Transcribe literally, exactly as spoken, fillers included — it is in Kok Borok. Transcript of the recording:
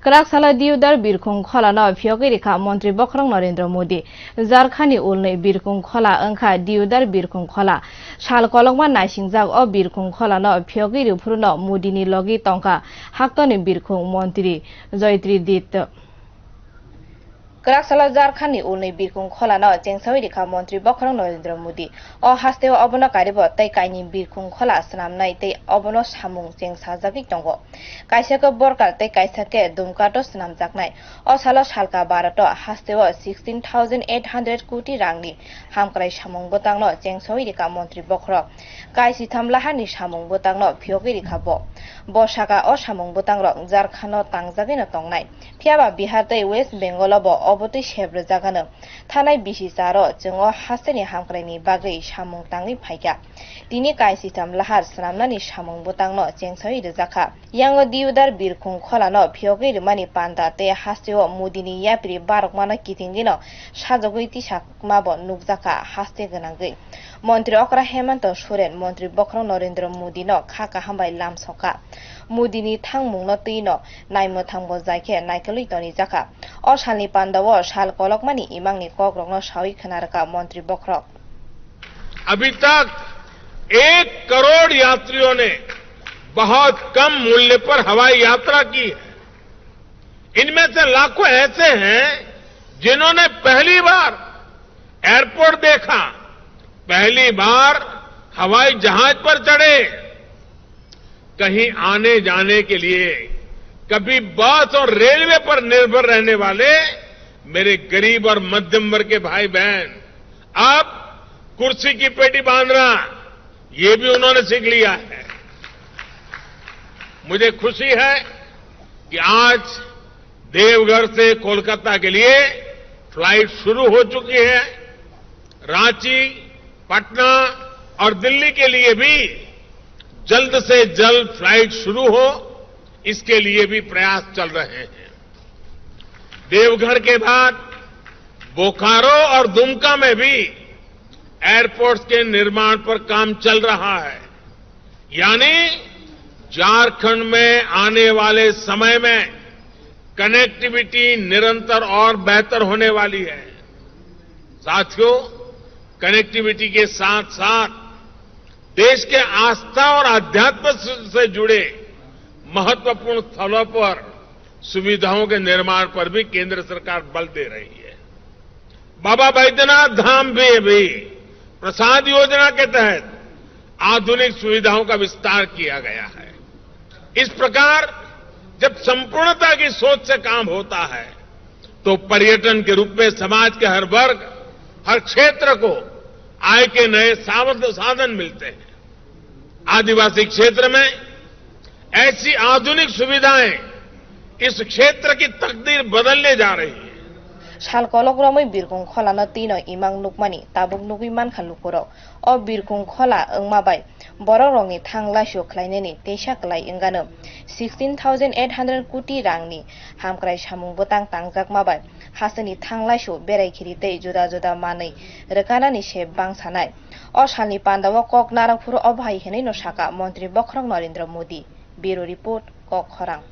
Kwrak salo Deodar birkhung kholano phiyogwi rikha Montri Bokhorok Narendra Modi. Jarkhani ulnwi birkhung khola wngkha Deodar birkhung khola. Sal kolokma naisingjak o birkhung kholano phiyogwi rwphruno Modini logi tongkha haktoni birkhung montri Jyotiraditya. Kwrak salo Jarkhani ulnwi birkhung kholano chengsawi rikha Montri Bokhorok Narendra Modi. O hasteo obono karibo tei kainwi birkhung khola swnamnai tei obono samung chengsajagwi tongo. Kaisa khe Borkar tei kaisa khe Dumkato swnamjaknai. O salo salka Bharat o hasteo sixteen thousand eight hundred koti rangni hamkrai samung bwtangno chengsawi rikha Montri Bokhorok. Kaisitham laharni samung bwtangno phiyogwi rikha bo. Bo saka o samung bwtangrok Jarkhando tangjagwino tongnai. Phiyaba Bihar tei West Bengal o bo obotwi sep rwjagano. Thanai bisi charo chwng o hasteni hamkraini bagwi samung tangwi phaikha. Tini kaisitham lahar swnamnani samung bwtangno chengsawi rwjakha. Yango Deodar birkhung kholano phiyogwi rwmani panda tei hasteo Modini yapri barokmano kitingwino sajagwi tisakmabo nukjakha haste gwnangwi. Montri okra Hemanta Soren, Montri Bokhorok Narendra Modino kha kaham bai lamsokha. Modini thangmungno twino naimwthangbo jai khe naikolwi tonijakha. O salni pandao sal kolokmani imangni kokrokno sawi khwnarwkha Montri Bokhorok. अभी तक एक करोड़ यात्रियों ने बहुत कम मूल्य पर हवाई यात्रा की है। इनमें से लाखों ऐसे हैं जिन्होंने पहली बार एयरपोर्ट देखा, पहली बार हवाई जहाज पर चढ़े। कहीं आने जाने के लिए कभी बस और रेलवे पर निर्भर रहने वाले मेरे गरीब और मध्यम वर्ग के भाई बहन, अब कुर्सी की पेटी बांधना, ये भी उन्होंने सीख लिया है। मुझे खुशी है कि आज देवघर से कोलकाता के लिए फ्लाइट शुरू हो चुकी है। रांची, पटना और दिल्ली के लिए भी जल्द से जल्द फ्लाइट शुरू हो, इसके लिए भी प्रयास चल रहे हैं। देवघर के बाद बोकारो और दुमका में भी एयरपोर्ट्स के निर्माण पर काम चल रहा है। यानी झारखंड में आने वाले समय में कनेक्टिविटी निरंतर और बेहतर होने वाली है। साथियों, कनेक्टिविटी के साथ-साथ देश के आस्था और अध्यात्म से जुड़े महत्वपूर्ण स्थलों पर सुविधाओं के निर्माण पर भी केंद्र सरकार बल दे रही है। बाबा बैद्यनाथ धाम भी अभी प्रसाद योजना के तहत आधुनिक सुविधाओं का विस्तार किया गया है। इस प्रकार जब संपूर्णता की सोच से काम होता है, तो पर्यटन के रूप में समाज के हर वर्ग, हर क्षेत्र को आय के नए सावध-, साधन मिलते हैं। आदिवासी क्षेत्र में ऐसी आधुनिक सुविधाएं इस क्षेत्र की तकदीर बदलने जा रही है। Sal kolok romwi birkhung kholano twino imang nukmani tabuk nugwi mankha lukurok. O birkhung khola wngma bai borok rokni thang laisio khlainani teisa kwlai wngano. Sixteen thousand eight hundred koti rangni hamkrai samung bwtang tangjakma bai hasteni thang laisio berai khiri tei juda juda manwi rwkanani se bangsanai. O salni pandao kok narwkphuru obo hai hwnwi no saka Montri Bokhorok Narendra Modi. Bureau Report, Kok Khorang.